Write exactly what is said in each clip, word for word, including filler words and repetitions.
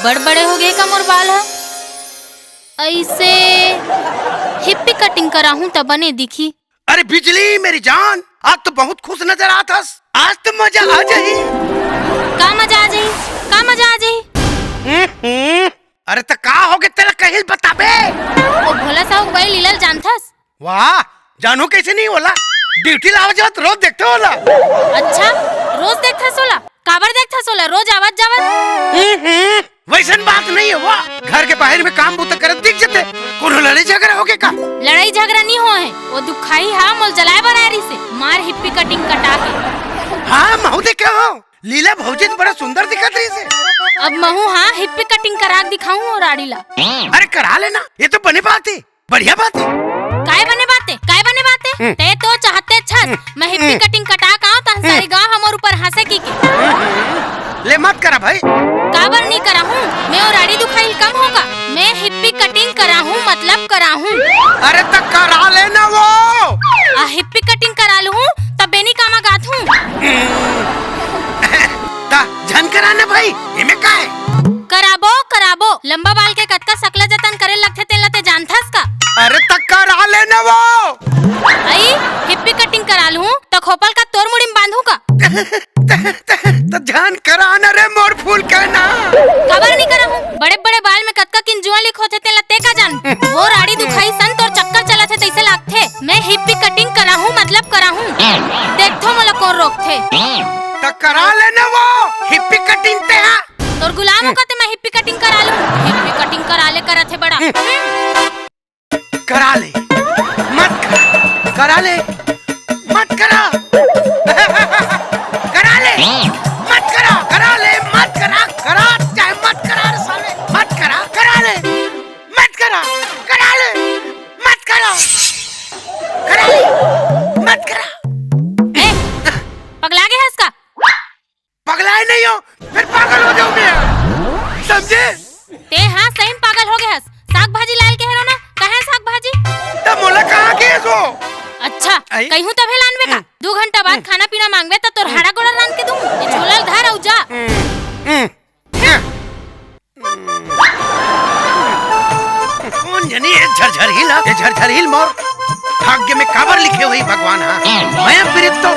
बड़ बड़े हो गए का मोर बाल ह? ऐसे हिप्पी कटिंग कराहूं त बने दिखी। अरे बिजली मेरी जान, आज तो बहुत खुश नजर आत हस। आज तो मजा आ जाही। का मजा आ जाही? का मजा आ जाही? हम्म, हम्म। अरे त का होगे तेला कहिल बताबे? ओ भोला साहू के बाई लीला ल जानथस? वाह, जानू कैसे नहीं होला? ड्यूटी लावा जावत रोज देखते होला। अच्छा, रोज देखथस ओला? काबर देखथस ओला? रोज आवत जावत? हम्म, हम्म, वैसन बात नहीं है वो। घर के बाहर में काम बूता करत दिख जते। कोनो लड़ाई झगड़ा होगे का? लड़ाई झगड़ा नहीं होए हे। वो दुखाही हा मोल जलाए बर आए रहिसे। मार हिप्पी कटिंग कटा के। हाँ, महू देखे हो। लीला भौजी तो बड़ा सुंदर दिखत रहिसे। अब महू हाँ हिप्पी कटिंग करा के दिखाऊं वो राड़ी ला। अरे करा लेना, ये तो बने बात है। बढ़िया बात है। काय बने बात है? काय बने बात है? हम्म। ते तो चाहते छस, हम्म। मैं हिप्पी हम्म। कटिंग कटा का तहन हम्म। सारी गांव हमर ऊपर हंसे की के। हम्म। ले मत करा भाई। काबर नहीं कराहूं? मैं और आड़ी दुखाइल कम होगा? मैं हिप्पी कटिंग कराहूं, मतलब कराहूं। अरे त करा लेना वो। आ हिप्पी कटिंग करा लूं, तब बेनी कामा गाथूं। हम्म। त झन करा ना भाई, एमे का है? कराबो, कराबो। लंबा बाल के कतका सकला जतन करे लगथे, तेला ते जानथस का? अरे त करा लेना वो। आई, हिप्पी कटिंग करा लूं, त खोपल का तोर मुड़ी में बांधूं का? त झन करा ना रे मोर फूल के ना। काबर नहीं कराहूं? बड़े बड़े बाल में कतका किन जुआ लिख होथे, तेला ते का जान? वो राड़ी दुखाई सन तोर चक्कर चलत हे, तैसे लागथे। मैं हिप्पी कटिंग कराहूं, मतलब कराहूं। देखथो मोला कौन रोकथे। त करा लेना वो, हिप्पी कटिंग ते हा। तोर गुलाम हम्म। होगा ते मैं हिप्पी कटिंग करा लूं। हिप्पी कटिंग करा ले करत हे बड़ा। हम्म। करा ले, मत करा, करा ले, मत करा, करा ले, मत करा, करा ले, मत करा, करा चाहे मत करा रे साले, मत करा, करा ले, मत करा, करा ले, मत करा, करा ले, मत करा। ए, पगला गे हस का? पगलाए नहीं हो, फिर पागल हो जाऊंगे, समझे? ते हाँ सही में पागल हो गए हस। साग भाजी लायल के हेरो ना, कहाँ है साग भाजी? त मोला कहाँ के सो? अच्छा, आई? कहीं तभे लानबे का? हम्म। दू घंटा बाद हम्म। खाना पीना मांगबे त तोर हम्म। हाड़ा गोड़ा लान के दूं। ये झोला ल धर अउ जा। हम्म। हम्म। कौन जनी ये झरझरहिल, ये झरझरहिल मोर भाग्य में काबर लिखे हुई भगवान, हाँ? मैं पीड़ित तो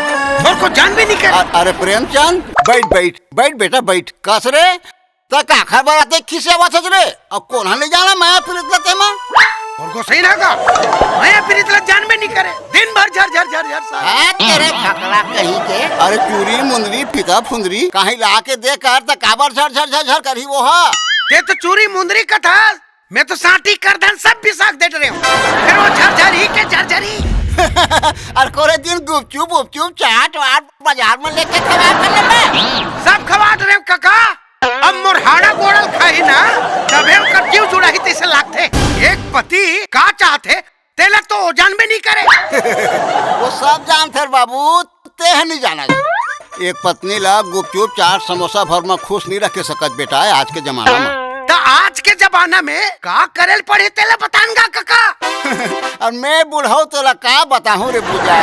मोर को जान भी नहीं कर। अ-, अरे प्रेमचंद, बैठ, बैठ, बैठ बेटा, बैठ। कस रे, त काखर बर अतेक खिसियावत हस रे? अब कोन ह ले जाना मया पीरित ल तेमा? मोर गोसई ना का? मया पीरित ल जानबे नहीं करे। दिन भर झर, झर, झर, झर साला। हाँ, तेरे भकला कहीं के। अरे चूरी, मुंदरी, फीता, फुंदरी, कहीं ला के दे कर त काबर झर, झर, झर, झर करही वो ह? ते तो चूरी, मुंदरी कथस, मैं तो सांटी करधन सब बिसाख देत रहे हूँ। फिर वो झर, झर ही के झर, झर ही। अरे कोरे दिन गुपचुप, उपचुप, चाट, वाट बाजार में लेके खवा कर लेबे। सब खवात रहे हूँ कका। अब मोर हाड़ा गोड़ल खाही ना, तभे ओकर जीव जुड़ाही तइसे लागथे। एक पति का चाहथे, तेला तो ओ जानबे नहीं करे। वो सब जानथे रे बाबू, तेह नहीं जाना। एक पत्नी ला गुपचुप चाट समोसा भर में खुश नहीं रखे सकत बेटा, आज के जमाना में। त आज के जमाना में का करे ल पड़ही तेला बतान गा कका। अउ मैं बुढ़ऊ तोला का बताहूँ रे बुजा,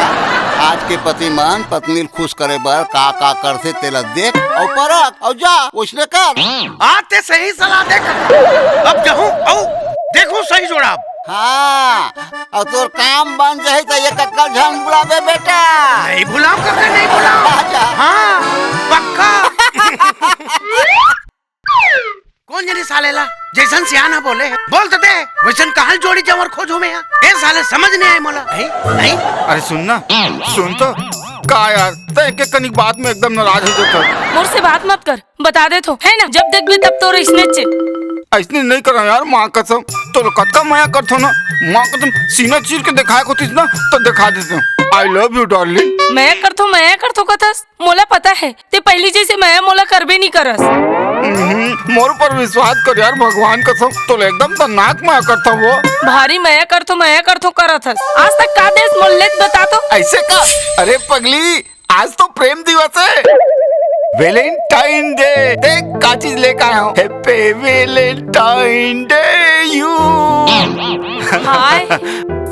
आज के पति मन पत्नी ल खुश करे बर का का करथे तेला देख अउ परख अउ जा ओइसने कर। आ ते सही सलाह दे कका। अब जहूँ अउ देखहूँ सही जोड़ाब। हाँ, अउ तोर काम बन जाही त ये कक्का झन भुलाबे बेटा। नहीं भुलाओ कका, नहीं भुलाओ। अच्छा। हाँ, पक्का। कौन जनी साले ला जैसन सियाना बोले हे, बोल तो दे, वैसन कहाँ जोड़ी जंवर खोजूं मैं यहाँ? ए साले समझ नहीं आए मोला। नहीं, नहीं। अरे सुन ना, सुन तो, का यार, तैं एक एक कनिक बात में एकदम नाराज हो जाता। मोर से बात मत कर, बता देत हों, है ना, जब देखबे तब तोर अइसनेच हे। अइसने नहीं करा यार, माँ कसम, तोला कतका मया करथों ना, माँ कसम, सीना चीर के देखाए होतिस ना, त देखा देतेंव। I love you darling। मया करथों, मया करथों कथस, मोला पता हे, तैं पहिली जइसे मया मोला करबे नहीं करस। हम्म, मोर ऊपर विश्वास कर यार, भगवान कसम, तोला एकदम खतरनाक मया करथों वो। भारी मया करथों, मया करथों करत हस। आज तक का देस मोला ले त बता तो। अइसे का? अरे पगली, आज तो प्रेम दिवस हे। Valentine Day, देख का चीज लेके आया हूँ। Happy Valentine Day you। हाय,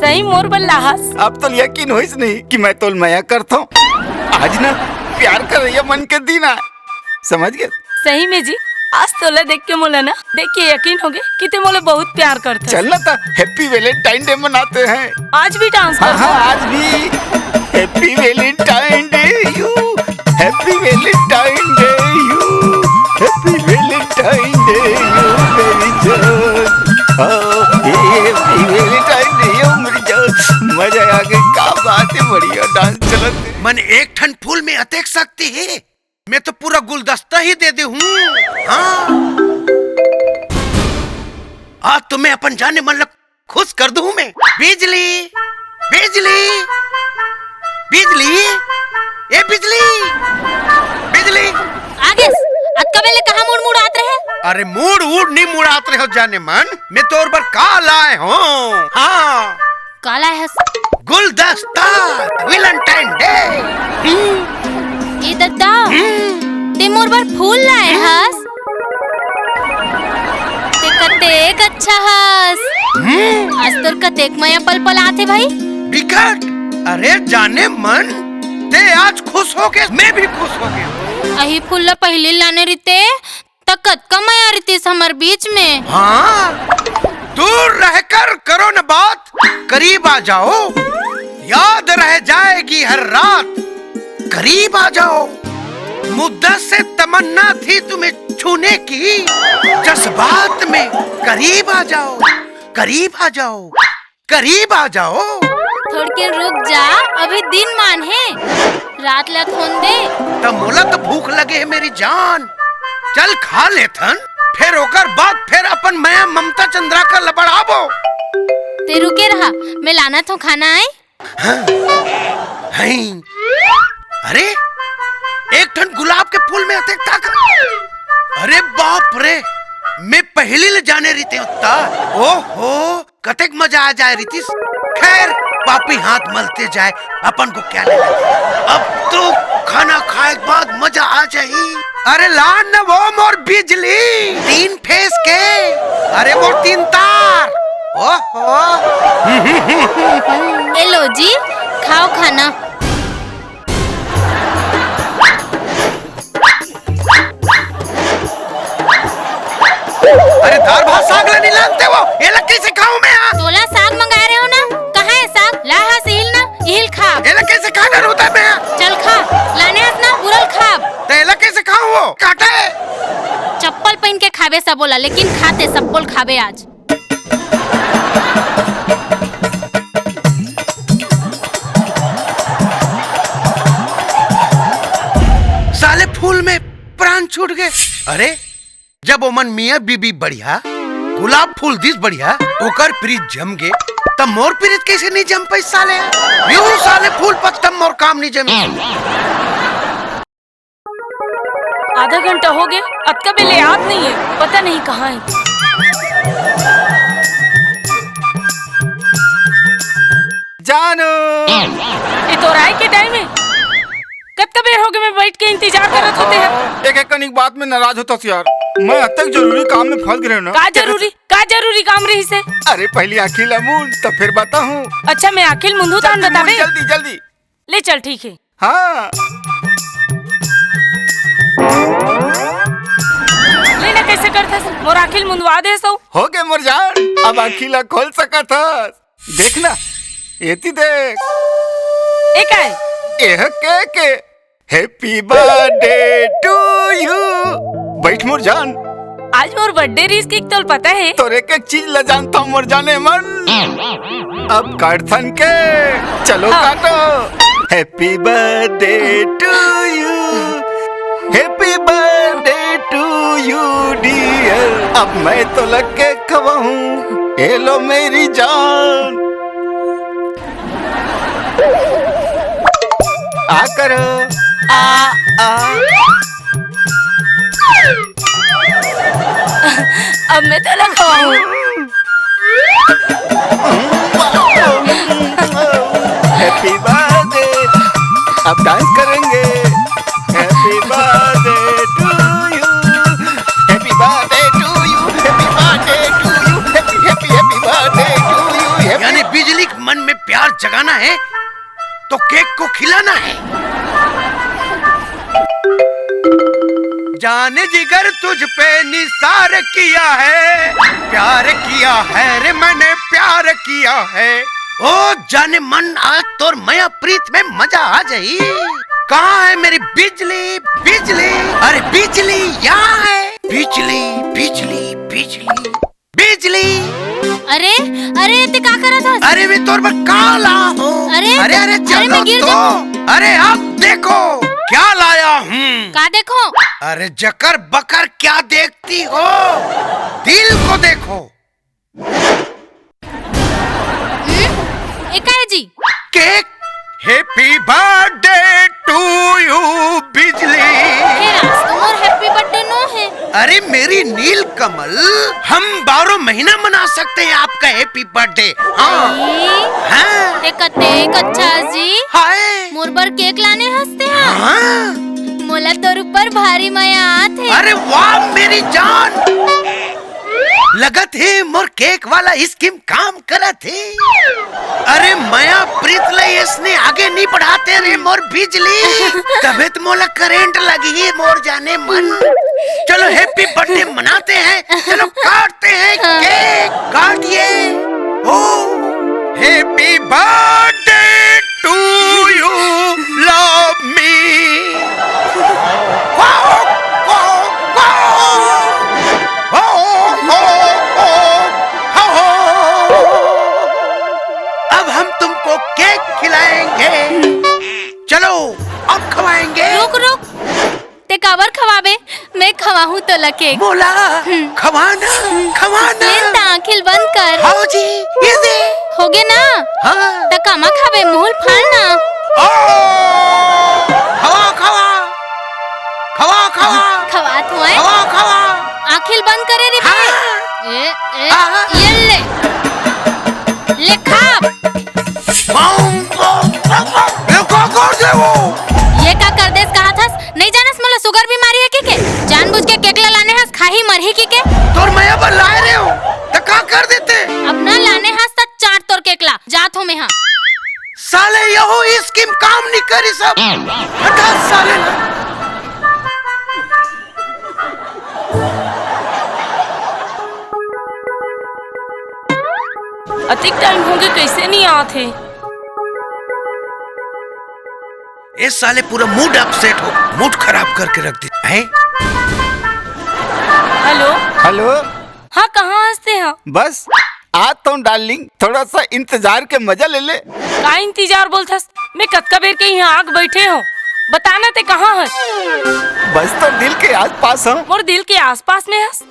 सही मोर बर लाहस। अब तोला यकीन होइस नहीं कि मैं तोला मया करथों। आज ना प्यार करइया मन के दिन आय, समझ गे? सही में जी, आज तोला देख के मोला ना, देख के यकीन होगे कि ते मोला बहुत प्यार करथस। चल ना त, Happy Valentine Day मनाते हैं। आज भी डांस हाँ, करबो? हाँ, आज भी। Happy Valentine Day you, Happy Valentine Day you, Happy Valentine Day you, मेरी जान। हाँ, ये Happy Valentine Day you, मेरी जान। मजा आ गई, का बात है, बढ़िया डांस चलत है। मन एक ठन फूल में अतेक शक्ति है, मैं तो पूरा गुलदस्ता ही दे दे हूँ। हाँ, आज तो मैं अपन जाने मन ल खुश कर दूँ मैं। बिजली, बिजली, बिजली, ए बिजली, बिजली। आगे, अतका बेले कहाँ मुड़ मुड़ आत रहे? अरे मुड़ उड़ नहीं मुड़ात रहे हो जाने मन, मैं तोर बर का लाए हूँ। हाँ। काला हस? गुलदस्ता, Valentine Day। हम्म। ए दद्दा, हम्म। ते मोर बर फूल लाए हस? ते कतेक अच्छा हस। हम्म। आज तोर कतेक मया पल पल आथे भाई। बिकट, अरे जाने मन, ते आज खुश हो के, मैं भी खुश हो गया। अही फूल ला पहिली लाने रिते, त कतका मया रितिस हमर बीच में। हाँ, दूर रहकर करो न बात, करीब आ जाओ, याद रह जाएगी हर रात, करीब आ जाओ। मुद्दत से तमन्ना थी तुम्हें छूने की, जज्बात में करीब आ जाओ, करीब आ जाओ। करीब आ जाओ। थोड़के रुक जा, अभी दिन मान हे, रात ला थोन दे। त मोला त भूख लगे हे मेरी जान, चल खा लेथन, फिर ओकर बाद फिर अपन मया ममता चंद्रा का लबड़ाबो। ते रुके रहा, मैं लानत हूँ खाना आए। हाँ। हैं। अरे, एक ठन गुलाब के फूल में अतेक ताकत। अरे बाप रे, मैं पहली ले जाने रहितेंव त। ओहो, कतेक मजा आ जाए रितिस। खैर, पापी हाथ मलते जाए, अपन को क्या लेना। अब तो खाना खाए के बाद मजा आ जाए। अरे लान न वो मोर बिजली, तीन फेस के, अरे मोर तीन तार। ओहो। ए लो जी, खाओ खाना। अरे दार भात साग ला नहीं लानते वो, एला कैसे खाऊं मैं? हाँ, तोला साग मंगाए रहे हो ना, कहाँ है साग? ला हा, इहिल ना, इहिल खा। एला कैसे खाना रहता मैं? चल खा, लाने हस ना, बुरल खा। त एला कैसे खाऊं वो? काटे। चप्पल पहन के खाबे सबोला, लेकिन खाते सप्पोल खाबे आज। साले फूल में प्राण छूट गए। अरे, जब ओमन मियाँ बीबी बढ़िया, गुलाब फूल दिस बढ़िया, ओकर प्रीत जम गे, त मोर प्रीत कैसे नहीं जम पाई साले? यूं साले फूल पत्तम मोर काम नहीं जमी। आधा घंटा हो गया, अतका बेले आत नहीं है, पता नहीं कहाँ है। जानू। ये तो राय के टाइम है। कतका बेर हो गए मैं बैठ के इंतजार करत होते हैं। एक एक कनिक बात में नाराज होता यार। मैं अतक जरूरी काम में फंस गए ना। का जरूरी, का जरूरी काम रही से? अरे पहली आँखी ला मूंद, तब फिर बताहूँ। अच्छा, मैं आँखी ल मुंदू तान जल्दी मूंद, बताबे। जल्दी, जल्दी। ले चल, ठीक है। हाँ। ले ना, कैसे करथस? मोर आँखी ल मुंदवा दे सो। हो गए मोर जान, अब आँखी ला खोल सकत हस। देख ना, एती देख। ए का है? एह cake A. Happy birthday to you। बैठ मोर जान। आज मोर बर्थडे रिहिस केक तोल पता है? तोर एक एक चीज ला जानता हूँ मोर जाने मन। अब काटथन केक, चलो हाँ। काटो। Happy birthday to you, happy birthday to you dear। अब मैं तो लग के खवाऊं, ये लो मेरी जान। आ करो, आ, आ। अब मैं तो ना खवाऊं। Happy birthday। अब डांस करेंगे। Happy birthday to you। Happy birthday to you। Happy birthday to you। Happy, happy, happy birthday to you। Happy यानी बिजली के मन में प्यार जगाना है तो केक को खिलाना है। जाने जिगर तुझ पे निसार किया है, प्यार किया है रे मैंने, प्यार किया है। ओ जाने मन, आज तोर मया प्रीत में मजा आ जाई। कहाँ है मेरी बिजली, बिजली? अरे बिजली यहाँ है। बिजली, बिजली, बिजली, बिजली। अरे, अरे, ते का करत हस? अरे, मैं तोर बर का ला हूँ। अरे, अरे, अरे, अरे, मैं चलो गिर तो। जाऊँ। अरे, अब देखो, क्या लाया हूँ। का देखो? अरे, जकर बकर क्या देखती हो, दिल को देखो। हम्म? ए का हे जी? Cake. Happy birthday to you, बिजली। हे राज, तो मोर happy birthday नो हे। अरे मेरी नील कमल, हम बारह महीना मना सकते हैं आपका happy birthday। हाँ। ई? हाँ। ते कतेक अच्छा जी। हाय। मोर बर केक लाने हस ते हा। हाँ। मोला तोर ऊपर भारी मया आत हे। अरे वाह मेरी जान। लगत हे मोर केक वाला scheme काम करत हे। अरे मया प्रीत ला इसने आगे नहीं बढ़ाते रे मोर बिजली। तबे तो मोला करंट लगही मोर जाने मन। चलो happy birthday मनाते हैं, चलो काटते हैं केक, काटिए। ओ happy birthday to you, love me। अब हम तुमको केक खिलाएंगे। चलो, अब खवाएंगे। रुक, रुक। ते काबर खवाबे? मैं खवाहूँ तोला केक। मोला हम्म। खवाना, खवाना। ये ता आँखिल बंद कर। हाओ जी, ये दे। होगे ना? हाँ। त कामा खाबे, मुँह ल फाड़ ना। ओ! खवा, खवा। खवा, खवा। खवात होय। खवा, खवा। आँखिल बंद करे रे बे। हाँ। ए, ए, हाँ। ये ले। ले खा। Bomb, bomb, bomb, bomb. ये का कर दे वो? ये का कर देस कहत हस? नहीं जानस मोला sugar बीमारी हे कि के? जानबूझ के केक ला लाने हस, खाही मरही कि के? तोर मया बर लाए रहे हो, त का कर देते? अब ना लाने हस त चाट तोर केक ला, जात हो मैं हा। साले यहो scheme काम नहीं करी सब। हटा साले ला। अतिक time होगे, कैसे नहीं आत हे? ए साले पूरा mood upset हो, mood खराब करके रख दे हैं। Hello। Hello। हाँ, कहाँ हस ते हा? बस आत हूँ darling, थोड़ा सा इंतजार के मजा ले ले। का इंतजार बोलथस? मैं कतका बेर के यहाँ आके बैठे हूँ, बता ना ते कहाँ हस? बस तोर दिल के आसपास हूँ। मोर दिल के आसपास में हस?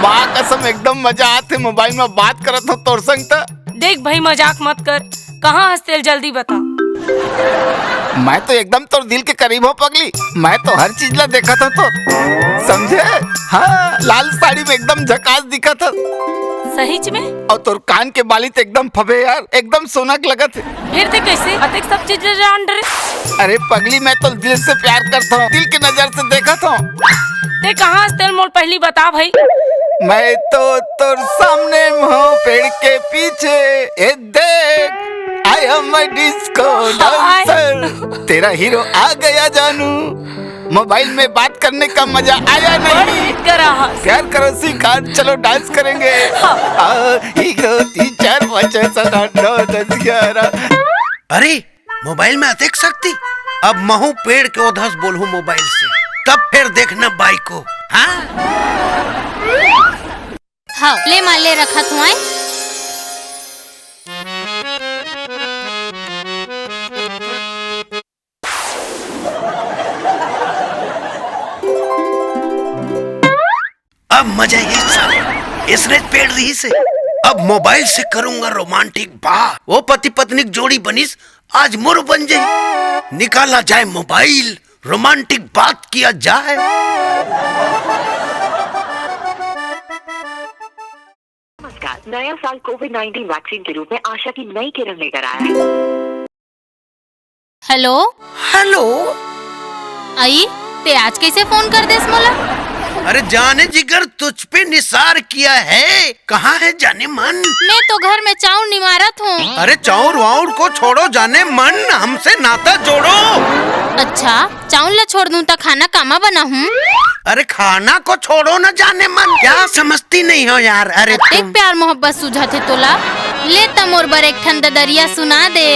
माँ कसम एकदम मजा आत हे mobile में बात करत हूँ तोर संग त। देख भाई मजाक मत कर, कहाँ हस तेला जल्दी बता। मैं तो एकदम तोर दिल के करीब हूँ पगली, मैं तो हर चीज ला देखत हूँ तोर, समझे? हाँ, लाल साड़ी में एकदम झकास दिखत हस। सहीच में? अउ तोर कान के बाली तो एकदम फबे यार, एकदम सोना के लगत हे। फिर ते कैसे अतेक सब चीज ला जान डरे? अरे पगली, मैं तो दिल से प्यार करता हूँ, दिल के नजर से देखत हूँ। ते कहाँ हस तेला मोला पहली बता भाई। मैं तो तोर सामने हूँ पेड़ के पीछे, ए देख, I am a disco hi. Dancer, तेरा हीरो आ गया जानू। मोबाइल में बात करने का मजा आया नहीं? बड़ हिट करा हस। प्यार करो स्वीकार, चलो dance करेंगे। हाँ। आ, एक, दो, तीन, चार, पाँच, छः, सात, आठ, नौ, दस, ग्यारह। अरे, मोबाइल में अतेक शक्ति? अब महूँ पेड़ के ओधस बोलहूँ मोबाइल से, तब फिर देखना बाई को। हाँ? हाँ, ले माँ, ले रखत हूँ, आय। अब मजा ये साले, इसने पेड़ रही से। अब मोबाइल से करूंगा रोमांटिक बात। वो पति पत्नी की जोड़ी बनिस, आज मोर बन जाए। निकाला जाए मोबाइल, रोमांटिक बात किया जाए। नमस्कार, नया साल कोविड नाइनटीन वैक्सीन के रूप में आशा की नई किरण लेकर आया है। हेलो। हेलो। अई, ते आज कैसे फोन कर देस मोला? अरे जाने जिगर, तुझ पे निसार किया है, कहाँ है जाने मन? मैं तो घर में चाउर निमारत हूँ। अरे चाउर वाउर को छोड़ो जाने मन, हमसे नाता जोड़ो। अच्छा, चाउर ला छोड़ दूँ त खाना कामा बनाहूँ? अरे खाना को छोड़ो ना जाने मन, क्या समझती नहीं हो यार? अरे अतेक तुम प्यार मोहब्बत सूझत हे तोला, ले त मोर बर एक ठन ददरिया सुना दे।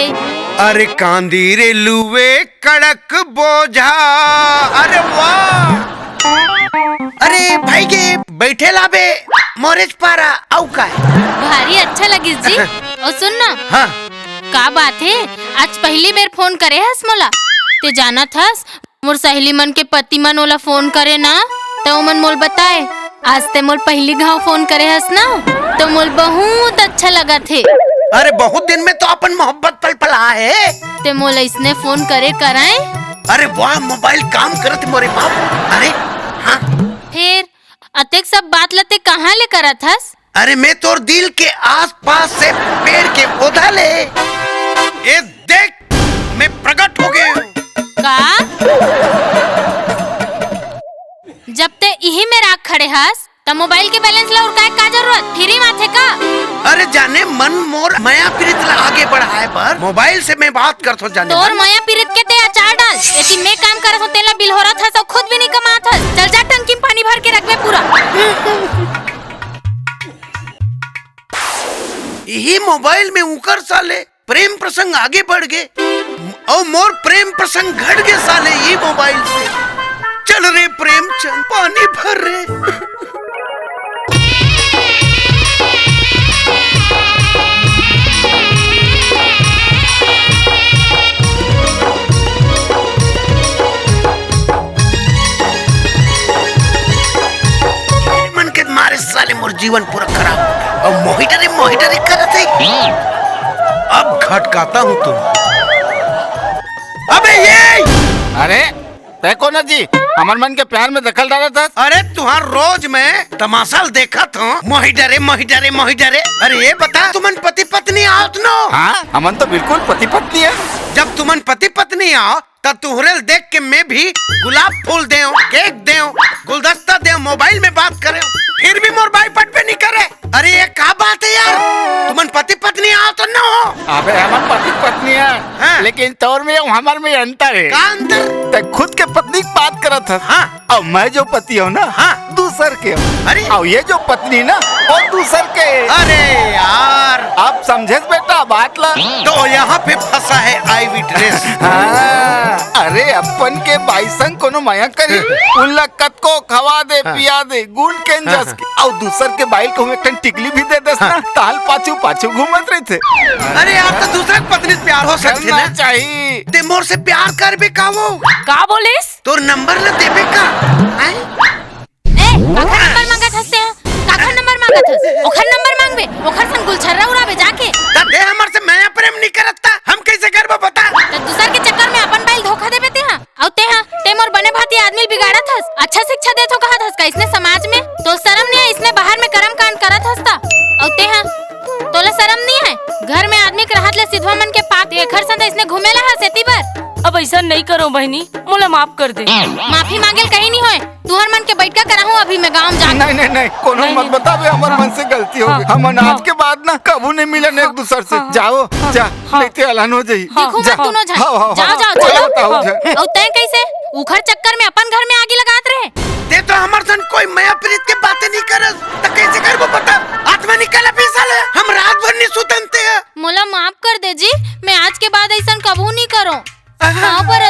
अरे कांदी रे लुए कड़क बोझा। अरे वाह। अरे भाई के बैठे लाबे मोरेच पारा, अउ काय? भारी अच्छा लगिस जी। अउ सुन ना। हाँ। का बात हे, आज पहली बेर फोन करे हस मोला? ते जानत हस, मोर सहेली मन के पति मन ओला फोन करे ना, त ओमन मोल बताए, आज ते मोल पहली घाव फोन करे हस ना, तो मोल बहुत अच्छा लगत हे। अरे बहुत दिन में तो अपन मोहब्बत पलपला हे। ते मोल अइसने फोन करे करय। अरे वाह, मोबाइल काम करत मोरे बाप। अरे हाँ। फेर अतेक सब बात ल ते कहाँ ले करत हस? अरे मैं तोर दिल के आसपास से पेड़ के पौधा ले। ए देख, मैं प्रकट हो गए हूँ। का? जब ते इही में राख खड़े हस, त मोबाइल के बैलेंस ला उड़काए का जरूरत? फ्री में आथे का? अरे जाने मन, मोर मया पीरित ला आगे बढ़ाए बर मोबाइल से मैं बात करत हूँ जाने तोर मन। मया पीरित के ते अचार डाल। एती मैं काम करत हूँ, तेला बिलहोरत हस अउ खुद भी नहीं कमात हस। चल जा टंकी में पानी भर के रखबे पूरा। इही मोबाइल में उकर साले प्रेम प्रसंग आगे बढ़ गे, अउ मोर प्रेम प्रसंग घट गे साले ये मोबाइल से। चल रे प्रेमचंद, पानी भर रे। मन के मारे साले मोर जीवन पूरा खराब। अब मोहिटरी मोहिटरी करत हे। अब खटकाता हूँ तुम। अबे ये। अरे, ते कोन जी? हमर मन के प्यार में दखल डालत हस? अरे, तुहार रोज मैं तमाशा ल देखत हूँ। मोहिटरे, मोहिटरे, मोहिटरे। अरे, ये बता, तुमन पति पत्नी आव त नो? हाँ, हमन तो बिल्कुल पति पत्नी है। जब तुमन पति पत्नी आव, त तुहरे ल देख के मैं भी गुलाब फूल देव, केक देव, गुलदस्ता देव, मोबाइल में बात करेव, फिर भी मोर बाई पटबे नहीं करे। अरे ये का बात है यार, तुमन पति पत्नी आव त न हो? अबे हमन पति पत्नी है, हाँ। लेकिन तोर में अउ हमर में अंतर है। का अंतर? ते खुद के पत्नी के बात करत हस। हाँ। अउ मैं जो पति हूँ ना, हाँ। दूसर के हूँ। अरे। अउ ये जो पत्नी ना, वो दूसर के। अरे यार। अब समझेस बेटा बात ला? तो यहाँ पे फंसा है आई विटनेस। हाँ, अरे अपन के बाई संग कोनो मया करी, उन ला कतको खवा दे, हाँ। पिया दे, गुल के हाँ, जस हाँ। के। अउ दूसर के बाई ल कहूँ एक ठन टिकली भी दे देस हाँ। ना, ताल पाछू पाछू घूमत रहिथे। अरे यार, तो दूसर के पत्नी से प्यार हो सकथे करना ना? चाहिए। ते मोर से प्यार करबे का वो? का बोलिस? तोर नंबर ल देबे का? आय? ए, काखर नंबर मांगत हस तें? काखर नंबर मांगत हस? ओखर नंबर मांगबे, ओखर संग गुलछर्रा उड़ाबे जाके। त ते हमर से मया प्रेम नी करत त हम कैसे करबो बता? त दूसर के चक्कर में अपन बाई ल धोखा देबे तें हा? अउ तें हा, ते मोर बने भाती आदमी ल बिगाड़त हस। अच्छा शिक्षा देथों कहत हस का इसने समाज में? तो शरम नी हे, इसने बाहर में करम कांड करत हस त? अउ तें हा, तोला शरम नी हे? घर में आदमी के रहत ले सिधवा मन के पाप, ते एखर संग इसने घूमे ला हस एती बर? अब ऐसा नहीं करो बहनी, मोला माफ कर दे। माफी मांगे ल कहीं नहीं होय, तुहर मन के बैठका कराहूं अभी मैं गांव जाके। नहीं, नहीं, नहीं, कोनो नहीं, मत नहीं। बताबे, हमर मन से गलती हो हाँ, गई। हमन हाँ। आज के बाद ना कभू नहीं मिलन एक दूसर से। हाँ, जाओ, हाँ, जा, हाँ। नहीं ते अलान हो जाई। देखो जा। मत दोनों झन। हाँ, हाँ, जाओ, हाँ। जाओ, चलो चलो। बताओ झन। अउ तैं कैसे उखर चक्कर में अपन घर में आगी लगात रहे? ते तो हमर सन कोई मया प्रीत के बातें नहीं करस, त कैसे करबो बता? आत्मा निकल अभी साले, हम रात भर नहीं सुतन ते। मोला माफ कर दे जी, मैं आज के बाद ऐसन कभू नहीं करो। हाँ, पर